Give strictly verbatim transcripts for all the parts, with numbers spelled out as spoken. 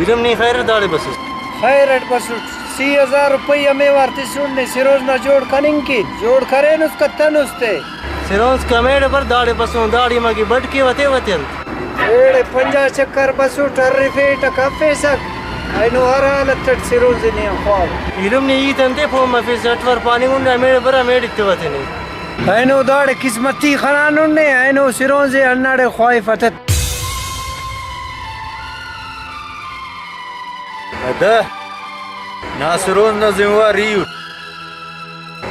ایلم نی خیر اٹ داڑے بسوس۔ خیر اٹ بسٹ۔ سی ہزار روپئی ہمے وار تسن نے سرونز نا جوڑ کننگ کن۔ جوڑ کرینس کتنس تے۔ سرونز کمیڑ بر داڑے بسون، داڑے ما کہ بڈ کیوہ تے وتے انت۔ ایڑے پنجاہ چکر بسٹ، ہرفیٹہ کفیسک۔ اینو ہر حالت اٹ سرونز نے آن خواو۔ ایلم نی ہیت انتے پہہ مفیس، اٹ وار پاننگ انڈے ہمیڑے بر ہمیڑے تیوہ تینے۔ اینو داڑے قسمتی خنانن نے، اینو سرونز ءِ ہنداڑے خواہفہ تہ۔ ادا نا سرونز نا ذمہ وار ای اٹ۔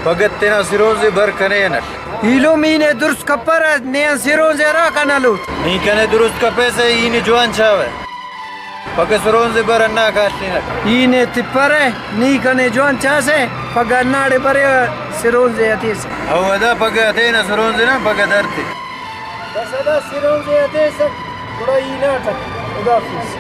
پگہ تینا سرونز ءِ بر کنے انٹ۔ ایلم ای نے درست کپرہ، نے آن سرونز ءِ ہرا کنا لوٹ۔ نی کنے درست کپیسہ، ای نے جوان چاوہ۔ پگہ سرونز ءِ بر ہندا کاٹینٹ۔ ای نے تپرہ، نی کنے جوان چاسہ، پگہ ہنداڑے بریوہ سرونز ءِ ہتیسہ۔ او ادا پگہ ہتینہ سرونز نا، پگہ درتے۔ بس ادا سرونز ءِ ہتیسہ، گڑا ای ناٹک۔ خدا حافظ۔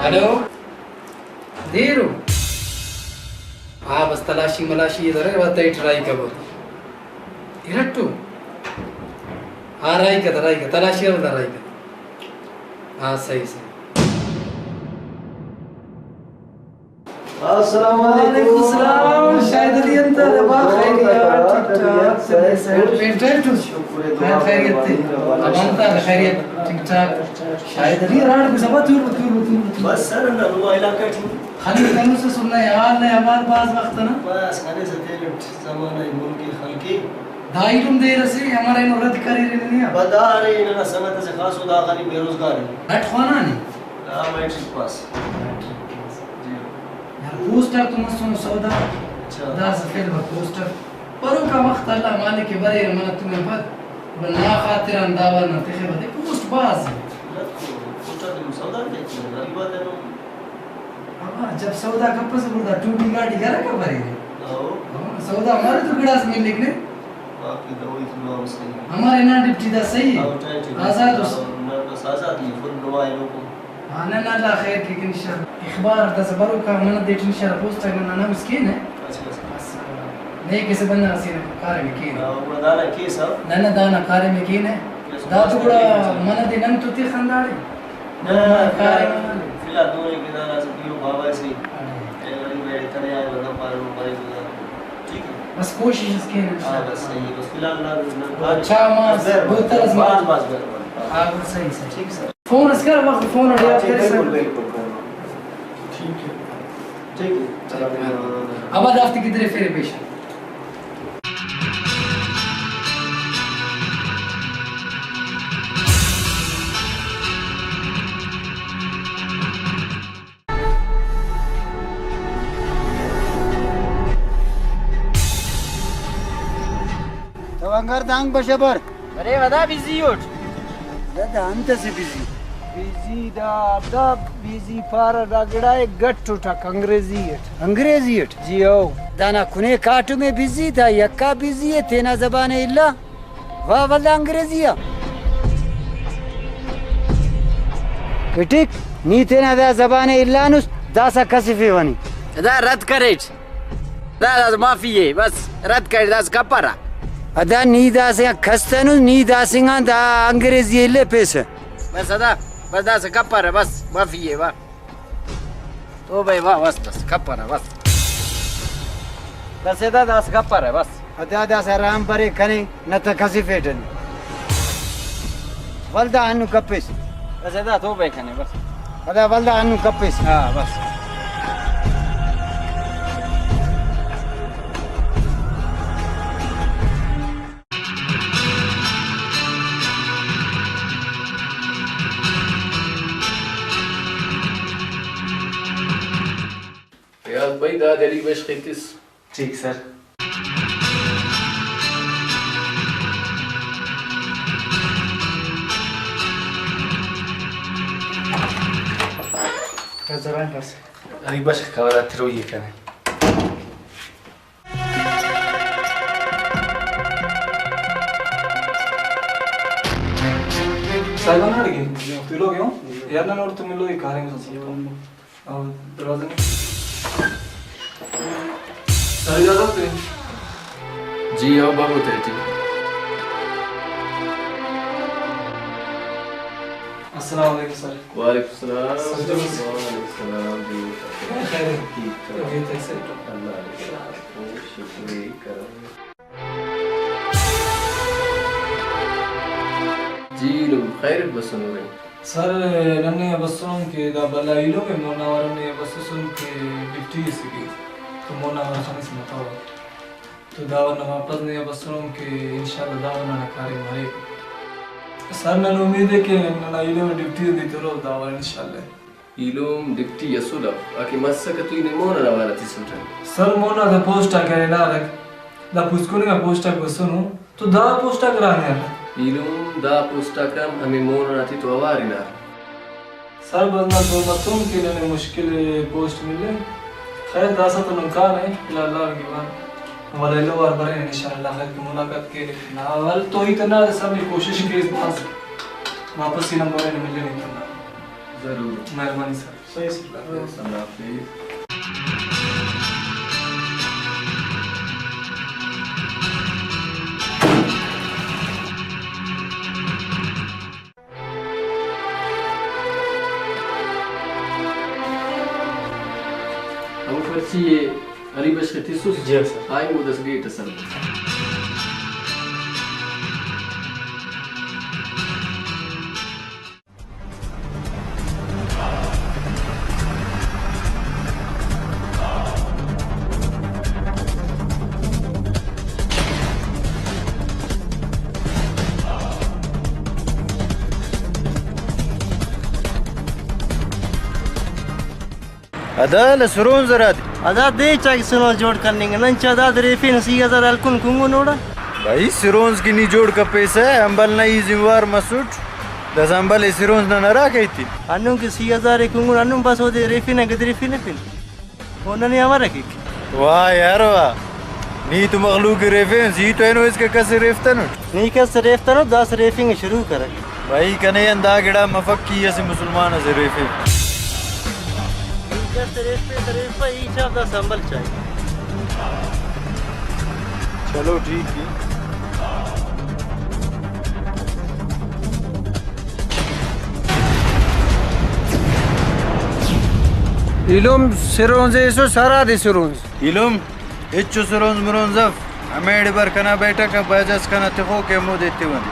ہلو۔ دیر ءُ۔ ہاں، بس تلاشی ملاشی ءِ درے، وا تیٹ راہی کبو۔ ارٹو۔ ہاں، راہی کتہ، راہی کتہ۔ تلاشی ہم دا راہی کتہ۔ ہاں، صحیح، صحیح۔ السلام علیکم۔ وعلیکم السلام۔ شاہد علی انت؟ ارے واہ، خیریت، ٹھیک ٹھاک، طبیعت صحت، پین ٹائٹ اُس؟ شکر ہے، خیر خیریت تے؟ امان تا خیریت، ٹھیک ٹھاک۔ شاہد علی راڑ کو سبا تور تور تور۔ بس سر، نہ نما علاقہ ٹی۔ خلیل کنوس سننا یار نے ہمار باز وخت نا۔ بس خنے سے تیل زمانہ ملک خلقی۔ دا ایلم دیر اسے ہمارا اینو رد کریرے ننے آ۔ بدا ارے ننا سنگت اسے خاصو دا غریب بے روزگار ہے۔ اٹ خوانا نے؟ دا میٹرک پاس۔ Matric pass. جی۔ یار پوسٹر تو مسنو سودا۔ اچھا۔ داسہ فیل بر پوسٹر۔ بروکا وخت اللہ مالک کہ بریرہ منہ تمہ پد۔ گڑا نا خاطران داوار نا تخبہ دے پوسٹ باز۔ پوسٹر دے سودا دے غریب آتے نو۔ ہاں، جب سودا کپسہ گڑا ٹوٹی گاڈی گرک آ بریرہ۔ ہو۔ ہاں، سودا ہمارے تو گڑاس ملک نے۔ باقی تو وہی تو نام صحیح ہے۔ ہمارے نا ڈپٹی دا صحیح ہے۔ ہاں، ٹائٹ ہے۔ آزاد اس۔ ہاں، نہ بس آزاد ہی، فل نما ایلوکو۔ ہاں، نہ، نہ، اللہ خیر کے کن انشاءاللہ۔ اخبار داسہ بروکا منہ دے ٹی انشاءاللہ پوسٹ آ ننا نوس کینہ۔ اچھا، اچھا۔ بس، نیک اسہ بندغ اسے نا کاریم کینہ۔ ہاں، گڑا دانا کیس آ؟ نہ، نہ، دانا کاریم کینہ۔ کیس دا تو گڑا منہ دے نن تو تخ ہنداڑے۔ نہ، فی الحال، فی الحال دورے کہ دانا اسہ پیرو بابا سے۔ اڑے۔ اے غریب ایڑے تنے آئے ولدا پارے نو بھائی گزار۔ ٹھیک ہے۔ بس کوشش اس کینہ۔ ہاں، بس صحیح ہے۔ بس فی الحال نہ، نہ، نہ، اچھا، ما بس مہربانی۔ بہتر اس بس، ما۔ بس، بس مہربانی۔ ہاں، بس صحیح، صحیح۔ ٹھیک سر۔ فون اس کر، وقت فون اڑے یاد کرے سر۔ بالکل، بالکل، بالکل۔ ٹھیک ہے۔ ٹھیک ہے۔ چلو۔ ابا دافتے گدرے فیرے پیش۔ تو انگار دانگ بشہ بر۔ ارے ودا بزی اٹ۔ دادا انت اسے busy? Busy the, the busy پارہ دا گڑا ءِ گٹ اٹک انگریزی اٹ۔ انگریزی اٹ؟ جی ہو۔ دانا کنے کاٹم ءِ بزی، دا یکا بزی ءِ تینا زبان ءِ الا۔ واہ، ولدا انگریزی آ۔ کٹک، نی تینا دا زبان ءِ الانس، داسہ کسفیوہ نی۔ دا رد کریٹ۔ دا، دا معافی ءِ، بس رد کریٹ، داسہ کپرہ۔ ادا نی داسہ آن کستنس، نی داسنگان دا انگریزی ءِ الے پیسہ۔ بس ادا، بس داسہ کپرہ، بس معافی ءِ، واہ۔ توبہ ءِ، واہ، بس، بس، کپرہ، بس۔ بس ادا داسہ کپرہ، بس۔ ادا داسہ آرام برے کنے، نہ تہ کسفیٹہ نی۔ ولدا ہندن کپیس۔ بس ادا توبہ ءِ کنے، بس۔ ادا ولدا ہندن کپیس۔ ہاں، بس۔ فیاض بھائی، دا دہلی بشخ ایتس۔ ٹھیک سر۔ زران کس۔ علی بخش کورا تروئی کنے۔ صاحب، ہم نڑ گئے؟ تلو گئے ہوں؟ یار، نہ نوڑ تو ملو، یہ کاریں سب۔ اور دروازہ نہیں۔ سر، اجازت ہے؟ جی، آؤ بابو، تیٹی۔ السلام علیکم سر۔ وعلیکم السلام۔ سر، جی۔ وعلیکم السلام جی۔ خیر ہے؟ ٹھیک ٹھاک۔ طبیعت ہے سر؟ اللہ کا شکر ہے، کرم ہے۔ جی ایلم، خیر اٹ بسنورے؟ سر، ننے آ بسنن کہ دا بھلا ایلم ءِ، مونا وار نے آ بسسن کہ ڈیوٹی اسے کے تو مونا وار خنس متو۔ تو دا وار نا واپس نے آ بسنن کہ انشاءاللہ دا وار ننا کاریم مریک۔ سر، نن امید ءِ کہ ننا ایلم ڈیوٹی آن دیترو دا وار انشاءاللہ۔ ایلم ڈپٹی اسل اف، اگہ مسکہ تو ای نے مون ئنا حوالہ تسٹ؟ سر، مون آ دا پوسٹ آک ارے ہنارک، دا پوسکن انگا پوسٹ آک بسنو، تو دا پوسٹ آک ہرا ہنارہ؟ ایلم دا پوسٹ آک ہم ہمے مون ئنا تے تو اوار ہنارہ۔ سر، بس نا تو متون کہ ننے مشکل پوسٹ ملے۔ خیر، داسہ تو نن کانہ، فی الحال لار گیوان۔ ولدا ایلو وار برینہ، انشاءاللہ خیر کہ ملاقات کیرہ۔ نا ول تو ہیت ہنارہ سر، نی کوشش کیس بھاز واپس ای نمبر ئے ملنگ تون۔ ضرور۔ مہربانی سر۔ صحیح سر۔ اللہ حافظ۔ اللہ حافظ۔ ہمو پرچی ءِ علی بخش ءِ تسس؟ جی ہاں سر۔ آئیں گودس گیٹ اس ہلبو۔ ادا نہ سرونز ہرا دے۔ ادا دے چا کہ سرونز جوڑ کننگ، نن چا داد ریفین سی ہزار ہلکن کنگن اوڑا۔ بھائی سرونز کہ نی جوڑ کپیسہ، امبل نا ای ذمہ وار مسٹ، داسہ امبل ءِ سرونز نن ہرا کیتی۔ ہندن کہ سی ہزار ءِ کنگن، ہندن بس اودے ریفین آ گدریفین افن۔ او ننے امر کیک۔ واہ یار واہ، نی تو مخلوق ءِ ریفینس، ای تو اینو اسکا کس ءِ ریفتنٹ۔ نی کس ءِ ریفتنٹ، داسہ ریفنگ ءِ شروع کرک۔ بھائی کنے آن دا گڑا مفک کہ ای اسہ مسلمان ئسے ریفے۔ نی کس ءِ ریفپیسہ ریفپہ، ای چا داسہ امبل چائک۔ چلو ٹھیک ءِ۔ ایلم سرونز ایسس، ہرادے سرونز۔ ایلم ہچو سرونز مرونز اف، ہمیڑے بر کنا بیٹھک آ باجاس کنا تخوک ءِ، ہمودے ایتیوہ دے۔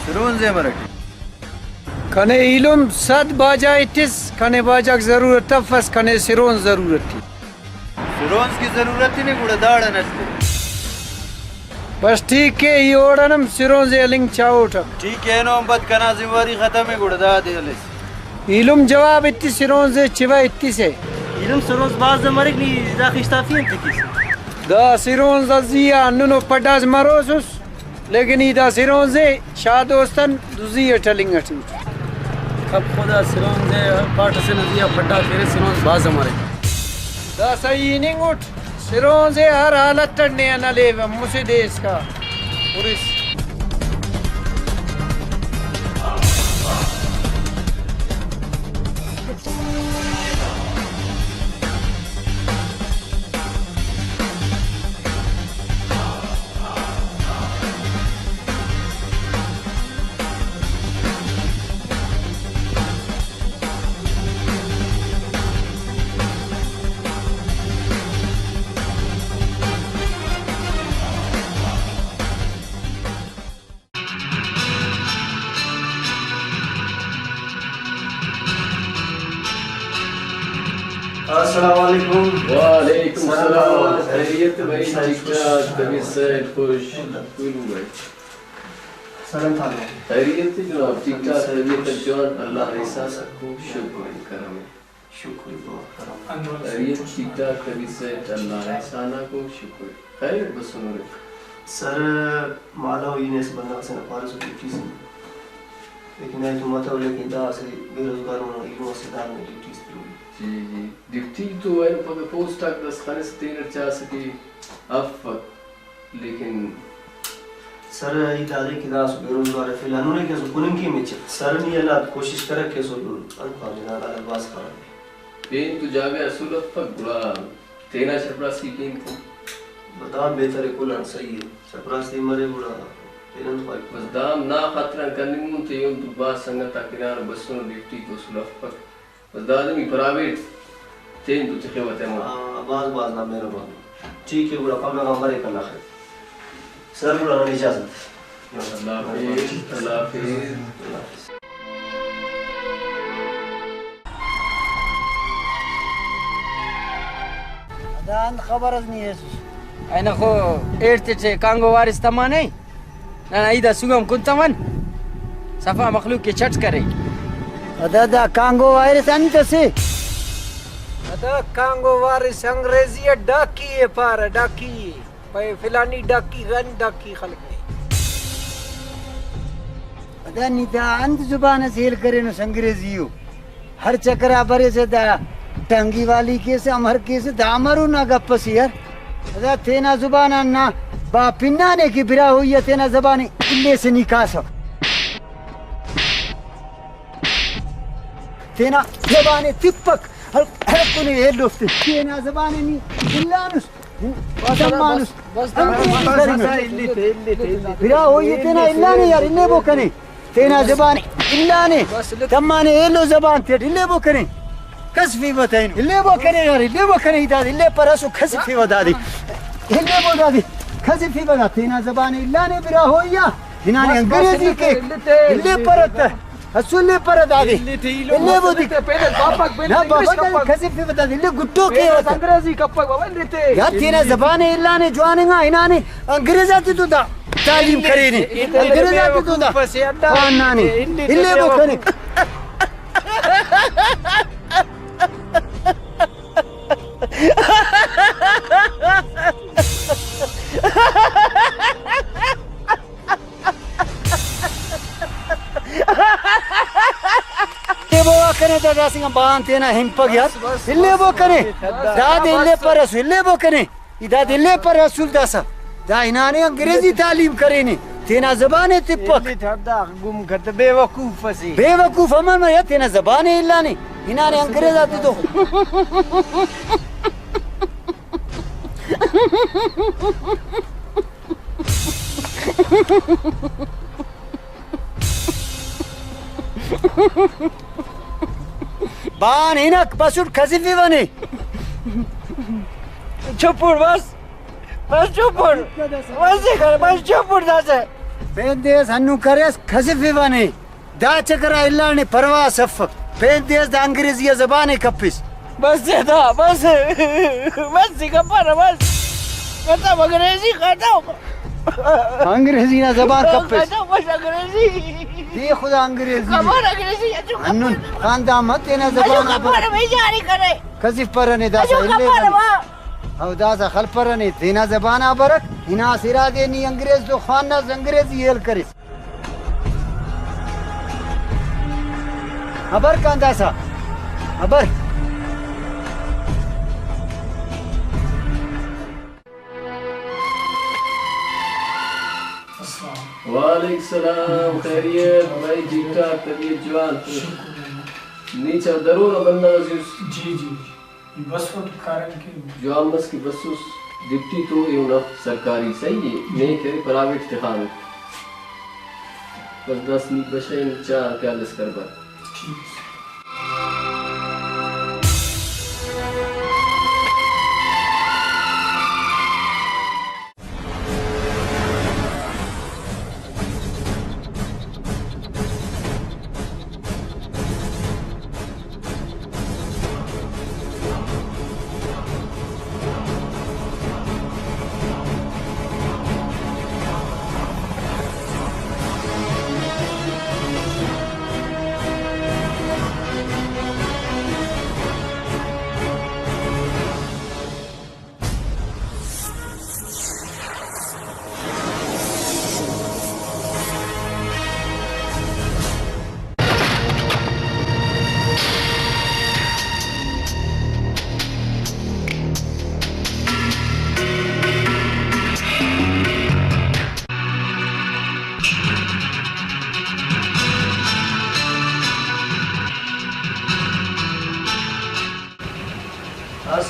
سرونز ءِ امر ئٹی؟ کنے ایلم صد باجا ایتس، کنے باجاک ضرورت افس، کنے سرونز ضرورت ءِ۔ سرونز کہ ضرورت ءِ نے گڑا داڑان ہلتے۔ بس ٹھیک ءِ، ای اوڑان ہم سرونز ءِ ہلنگ چاہوٹک۔ ٹھیک ءِ، اینو ہم پد کنا ذمہ واری ختم ءِ، گڑا دادے ہلیس۔ ایلم جواب ایتس، سرونز ءِ چوہ ایتسہ۔ ایلم سرونز بھاز مریک، نی داخہ اشتافی انت کیسہ؟ دا سرونز آ زی آ ہندنو پڈاز مروسس۔ لیکن ای دا سرونز ءِ شاہ دوست آن دزی اٹ ہلنگ اٹی اٹ۔ کپ خدا سرونز ءِ پاٹ اسے نا زی آ پڈا کیرے، سرونز بھاز مریک۔ دا صحیح ہننگ اٹ، سرونز ءِ ہر حالت اٹ نے آن ہلیوہ، مسہ دے اسکا ہرس۔ السلام علیکم۔ وعلیکم السلام۔ خیریت بھائی، ٹھیک ٹھاک، طبیعت صحت خوش؟ سلام تعالیٰ۔ خیریت جناب، ٹھیک ٹھاک، طبیعت جوان، اللہ نا احسان، شکر کرم۔ شکر دعا کرم۔ خیریت ٹھیک ٹھاک، طبیعت صحت، اللہ نا احسان آک ءُ شکر۔ خیر بسنورے۔ سر، مالو ای نے اسہ بندغ ئسے نا پارس ڈیوٹی سے، لیکن ایتو متو، لیکن دا اسہ بے روزگار منو ایلم اسے، دا نے ڈیوٹی سے۔ جی، جی۔ ڈیوٹی تو اینو پگہ پوسٹ آک داسہ خنسہ تینٹ چاسہ کہ افک، لیکن سر، ای دادے کہ دا اسہ بے روزگار ءِ، فی الحال ہندن کہ اسہ کننگ کیم اچ اف۔ سر، نی اللہ کوشش کرک کہ اسہ انت پارے، نا علاج بھاز خراب ءِ۔ پین تو جاگہ اسل افک، گڑا تینا چپراسی کین کن۔ بس دام بہتر ءِ، کل آن صحیح ءِ۔ چپراسی مرے گڑا پین انت خواہک۔ بس دام نا خاطران کننگ ان تے، ایہن تو بھاز سنگت آک ہنانو بسنو، ڈیوٹی تو اسل افک۔ بس دادے نی پرائیویٹ تین تو تخوہ تہ ہمو۔ آ، بھاز بھاز نا مہربانی۔ ٹھیک ءِ، گڑا پگہ غان بریک اللہ خیر۔ سر، گڑا نن اجازت۔ اللہ حافظ، اللہ حافظ۔ اللہ حافظ۔ دا انت خبر اس نی ایسس؟ اینو خو ایڑ تیٹے کانگو وارث تمانے۔ ننا عید آ سوگم کنتون، صفا مخلوق کہ چٹ کرے۔ ادا دا کانگو وائرس انت اسے؟ ادا کانگو وائرس انگریزی اٹ ڈاکی ءِ پارہ، ڈاکی ءِ۔ پائے فلانی ڈاکی غن ڈاکی خلک نے۔ ادا نی دا انت زبان اس ہیل کرینس انگریزی ءُ؟ ہر چکر آ بریسہ دا ٹانگی والی کیسہ، امر کیسہ، دا امرو نا گپ ئسے یار۔ دا تینا زبان آن نا با پنانے کہ براہوئی آ تینا زبان ءِ الیسہ نی کاسہ۔ تینا زبان ءِ تپک، ہر، ہر کنے ایلوفتے۔ تینا زبان ءِ نی الانس۔ بس، بس، بس، بس، بس، بس، بس، بس، بس، براہوئی تینا الانے یار، الیبو کنے۔ تینا زبان الانے۔ بس، لکھ۔ تمانے ایلو زبان تیٹ الیبو کنے۔ کسفیوہ تہ اینو۔ الیبو کنے یار، الیبو کنے، ای دادے الیپر اسو کسفیوہ دادے۔ الیبو دادے۔ کسفیوہ دا تینا زبان الانے براہوئی آ۔ ہنانے بس، بس، انگریزی الیتے، کے۔ الیتے، الیپر تہ۔ اسل الیپرہ دادے۔ الیتے، ایلو الیبو مس دے۔ الیتے، پہلے باپک بن نا انگلش بابا دادے کپک۔ کسفیوہ دادے، الے گٹو کے پہلے ہوتا۔ انگریزی کپک بابا، الیتے۔ یار، تینا زبان الانے جوان انگا ہنانے، انگریز آتے تو دا تعلیم کرینے۔ الیتے، انگریز آتے تو دا بیوقوف اسے، اللہ۔ ہنانے۔ الیتے، الیتے الیبو بیوقوف۔ کنے۔ الیبو آ کنے دا داسنگا بان تینا ہنپک یار۔ بس، بس، الیبو بس، کنے۔ بس، دادے بس۔ الیپر اسو، الیبو کنے۔ ای دادے الیپر اسل داسہ۔ دا ہنانے انگریزی تعلیم کرینے۔ تینا زبان ءِ تپک۔ الیتے ہردا گم کتہ، بے وقوف اسے۔ بے وقوف امر مریہ، تینا زبان ءِ الانے۔ ہنانے انگریز آتے تو۔ بان ہنک بسٹ کھسفیوہ نے۔ چپ اٹ بس۔ بس چپ اٹ۔ بس چپ اٹ داسہ۔ پین دیس ہندن کریس کھسفیوہ نے۔ دا چکر آ الانے پرواہ اس افک۔ پین تیس دا انگریزی آ زبان ءِ کپس۔ بس دا، بس۔ بس کپرہ، بس۔ ختم انگریزی ختم۔ انگریزی نا زبان کپس۔ ختم بس انگریزی۔ بے خدا انگریزی۔ کپر انگریزی اچو کپر۔ ہندن خاندان مت تینا زبان آ بر۔ کپر بھائی جاری کرے۔ کسفپرہ نے داسہ اچو الے کپر بنے۔ وا۔ او داسہ خلپرہ نے تینا زبان آ برک۔ ہناس ارادے نی انگریز تو خوانس انگریزی ہیل کریس۔ ہبر کان داسہ، ہبر۔ السلام۔ وعلیکم السلام، خیریت؟ بھائی ٹھیک ٹھاک، طبیعت جوان؟ شکر اللہ۔ نی چا درو نا بندغ اسے اس؟ جی، جی، جی۔ بسفٹ کاریم کیوہ۔ جوان مس کہ بسس، ڈپٹی تو ایہن اف سرکاری، صحیح ءِ، نے کہ پرائیویٹ تخانو۔ بس داسہ نی بشین چا خیال اس کر بر۔ ٹھیک۔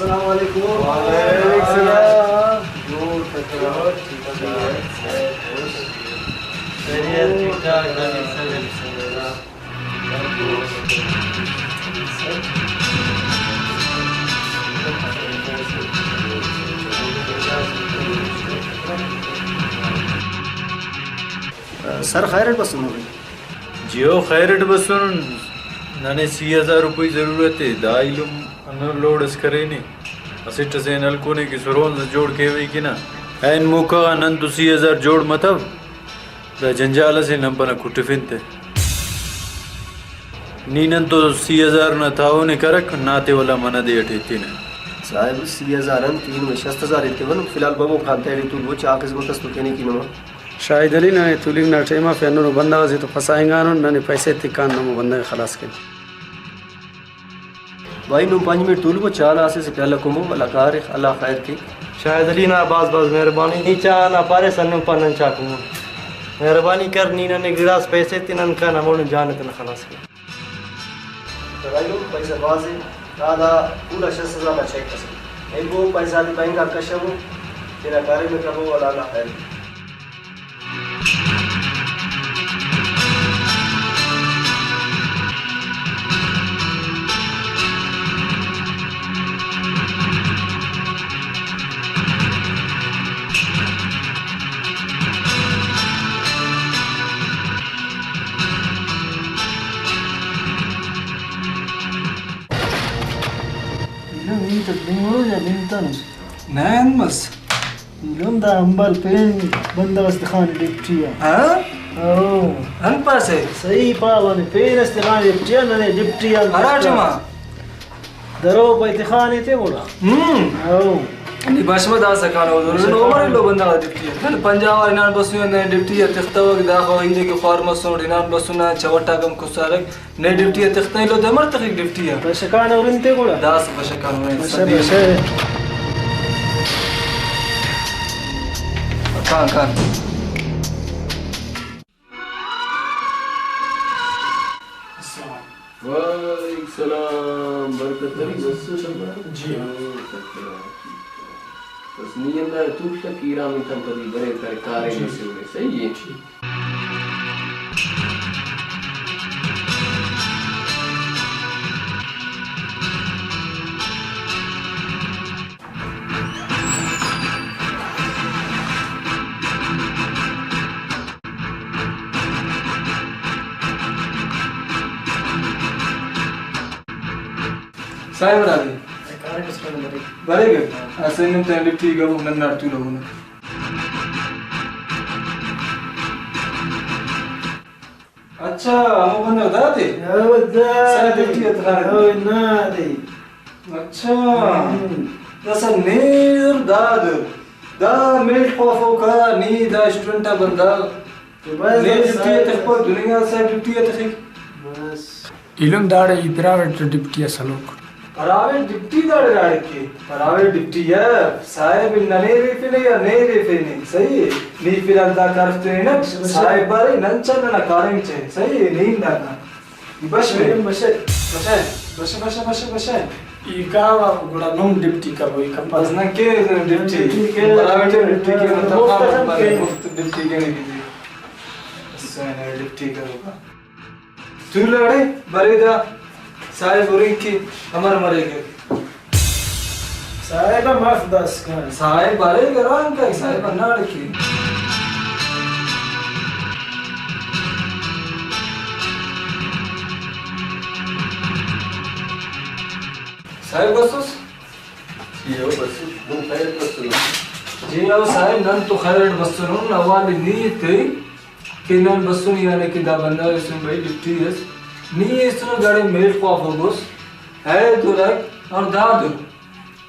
السلام علیکم۔ وعلیکم السلام۔ جوڑ تکڑا، ٹھیک ٹھاک۔ خیریت، ٹھیک ٹھاک، سر خیر اٹ بسنو؟ جی ہو، خیر اٹ بسن۔ ننے سی ہزار روپئی ضرورت ءِ، دا ایلم ہندن لوڑ اس کرینے، اسٹ اسے ہلکونے کہ سرونز جوڑ کیوئی کہ نا۔ عین موقع غا نن تو سی ہزار جوڑ متو، دا جنجال اسے نن پنا کٹفن تے۔ نی نن تو سی ہزار نا تعاون ءِ کرک، ناتے ولا منہ دے اٹ ایتینہ۔ صاحب، سی ہزار انت، ای نمے شست ہزار ایتیون، فی الحال ببو خان تیڑے تولبو، چا خذمت اس تو کینی کی نما۔ شاہد علی، ننے تولنگ نا ٹائم آ پہ ہندنو بندغ اسے تو پھسا انگانن، ننے پیسہ ایتکان نمو بندغ ءِ خلاص کین۔ بھائی، نم پنچ منٹ تولبو، چاہ نا اسہ اسہ پیالہ کمبو، ولدا کارخ، اللہ خیر کیک۔ شاہد علی نا بھاز بھاز مہربانی، نی چاہ نا پاریس، ہندن پا نن چاہ کمون۔ مہربانی کر، نی ننے گڑاس پیسہ ایتے، نن کان ہموڑے جان اتنا خلاص کین۔ تو بھائی لوگ، پیسہ بھاز ءِ، دا، دا پورا شست ہزار نا چیک اسے۔ ایلمو پیسہ آتے بینک آن کشبو، تینا کاریم ءِ کربو، ولدا اللہ خیر۔ ایلم ہیت اٹ بنگرو یا بنگتنس؟ نہ، انت مس؟ ایلم دا امبل پین بندغ اس تخانے ڈپٹی آ۔ ہاں؟ او۔ انت پاسے؟ صحیح پاوہ نے، پین اس تخانے ڈپٹی آ، ننے ڈپٹی آ ہرا ٹائما؟ درو پائے تخانے تے گڑا۔ ہم۔ او۔ نی بش مہ داسہ کانو، عمر ایلو بندغ آ ڈپٹی آ۔ نن پنجاہ وار ہنان بسنے، ننے ڈپٹی آ تختوک، داخہ ایلے کہ خوار مسنٹ، ہنان بسنہ، چوٹاک ہم کسارک۔ نے ڈپٹی آ تختہ، ایلو دے امر تخک ڈپٹی آ؟ بشکان ہرن تے گڑا۔ داسہ بشکان ہرن، بشہ، صدیق۔ بشہ۔ کان، کان۔ السلام علیکم۔ وعلیکم السلام۔ برکت علی، بس سلام۔ جی۔ بس نی ہندا تولسہ کہ ایران تم پدی برے کرے کارے جی۔ مسے، صحیح ہے۔ ٹھیک۔ صاحب راضی۔ بریک۔ اسہ نم تینا ڈپٹی گبو ننا تولو۔ اچھا، ہمو بندغ دادے؟ او دادے۔ سر ڈپٹی ءِ تخارے؟ او نادے۔ اچھا۔ ہم۔ داسہ نے دادے۔ دا میل خوافوکا نی دا اسٹوڈنٹ آ بندغ۔ تو بس نے بس ڈپٹی ءِ تخپہ، دننگا سر ڈپٹی ءِ تخک۔ بس۔ ایلم داڑے ای پرائیویٹ ڈپٹی اس ہلوک۔ پرائیویٹ ڈپٹی داڑے راڑک کے؟ پرائیویٹ ڈپٹی ءِ صاحب ننے ریفینے یا نے ریفینے، صحیح ءِ؟ نی فی الحال دا کارف تننگ، بشہ، بشہ۔ صاحب بارے نن چا ننا کاریم چے، صحیح ءِ؟ نی ہندا نا۔ بش بے۔ بشہ۔ بشہ، بشہ، بشہ، بشہ۔ ای کاوہ گڑا نم ڈپٹی کبو، ای کپہ۔ بس نن کے ڈپٹی، ڈپٹی کے۔ پرائیویٹ ڈپٹی کے، نن تنخواہ مفت کے۔ مفت ڈپٹی کے۔ بس نن ڈپٹی کروکا۔ تولہ اڑے برے دا صاحب ہرنگ کہ امر مریک۔ صاحب ہم اف داسکان۔ صاحب ارے گران کائک، صاحب ہنداڑے کے۔ صاحب بسوس؟ جی ہو بسوس، نم خیر بسنو۔ جی ہو صاحب، نن تو خیر اٹ بسنن، حوالے نی ایتئی۔ کہ نن بسن، یعنی کہ دا بندغ اسن بھئی ڈپٹی اس، نی ایسنو داڑے میل خوافوک اس، ہے درک اور دا در،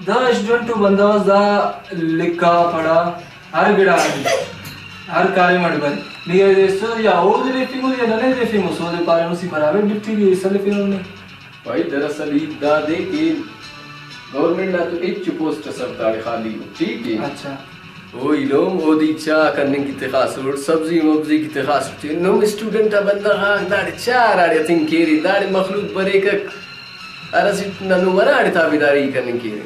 دا اسٹوڈنٹ و بندغ اس، دا لکھا پڑھا ہر گڑا ہر کاریم اٹ بریک۔ نی ایسو یا اودے ریفنگ اس یا ننے ریفنگ اس، اودے پارینس ای برابر ڈپٹی بھی ایسا لفینو نے۔ بھائی، دراصل ہیت دادے کہ گورنمنٹ نا تو ہچو پوسٹ اس اف داڑے خالی ءُ، ٹھیک ءِ؟ اچھا۔ او ایلم اودے چاہ کننگ کہ تخاسٹ، سبزی مبزی کہ تخاسٹ، نم اسٹوڈنٹ آ بندغ آک داڑے چاہ ہراڑے ہتنگ کیرے، داڑے مخلوق بریکک، ہر اسٹ نا نم ہراڑے تابعداری کننگ کیرے۔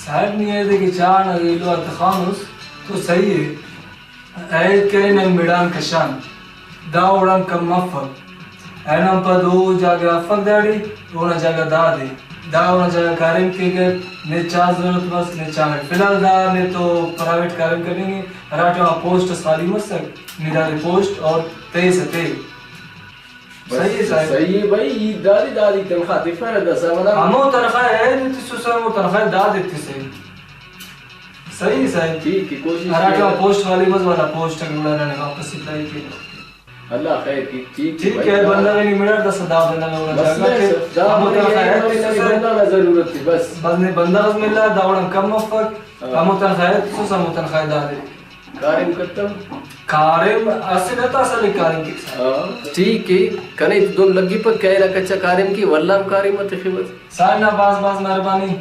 صاحب، نی ایدے کہ چاہان اگہ ایلو آ تخانس تو صحیح ءِ۔ عید کرے نن مڑان کشان، دا وڑان کم مفک۔ اینان پد او جاگہ افک داڑے، اونا جاگہ دادے، دا اونا جاگہ کاریم کیک، نے چا ضرورت مس، نے چا مس۔ فی الحال دا نے تو پرائیویٹ کاریم کننگ ءِ، ہرا ٹائم آ پوسٹ اس خالی مسک، نی دادے پوسٹ اور تیسہ تے۔ بس صحیح ءِ صاحب۔ صحیح ءِ بھائی، ای دادے، دادے تنخواہ تفرہ داسہ، مطلب ہمو تنخواہ ءِ عید ءِ تسوسہ، ہمو تنخواہ ءِ دادے تسہ۔ صحیح ءِ صاحب۔ ٹھیک ءِ، کوشش ہرا ٹائم کیوہ۔ پوسٹ خالی مس، والا پوسٹ اگہ گڑا ننے واپس رپلائی کینہ۔ اللہ خیر کی، ٹھیک ءِ ٹھیک بھائی۔ ءِ، بندغ ءِ نی مڑاٹ داسہ دا بندغ ءِ اونا بس جاگہ تے۔ بس، دا ہمو بندغ ءِ تنخواہ ءِ عید ءِ تسوسہ۔ بندغ نا ضرورت ءِ بس۔ بس نے بندغ اس ملا، دا وڑان کم مفک۔ ہاں۔ ہمو تنخواہ ءِ عید تسوسہ، ہمو تنخواہ ءِ دادے۔ کاریم کتو؟ کاریم اسہ نہ تا اسہ کاریم کیک۔ ہاں۔ ٹھیک ءِ، کنے دن لگپک کہ اینو کچا کاریم کے، ولدا ہم کاریم ءِ تخوس۔ صاحب نا بھاز بھاز مہربانی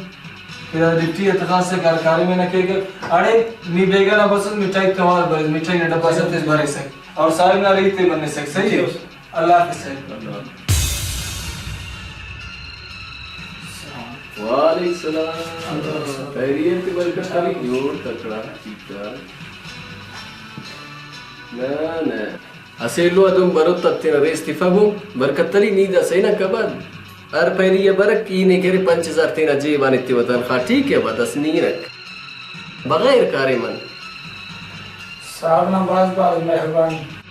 کہ دا ڈیوٹی ءِ تخاسہ کار کاریم ءِ نہ کیک۔ اڑے نی بیگہ نا بسس، مٹھائی تے اوار بریس، مٹھائی نا ڈبہ اس تس بریسہ اور صاحب نا ریت ءِ منسک، صحیح ءِ؟ اللہ حافظ صاحب۔ وعلیکم السلام۔ خیریت، برکت علی، جوڑ تکڑا، ٹھیک ٹھاک۔ نہ، نہ۔ اسہ ایلو آ دن بروت آ تینا ریس تفبو۔ برکت علی، نی دا سہی نا کباب۔ ہر پہلی آ برک، ای نے کہ ارے پنچ ہزار تینا جیب آن ایتیوہ تنخواہ، ٹھیک ءِ، بس نی ہنک۔ بغیر کاریم آن۔ صاحب نا بھاز بھاز مہربانی۔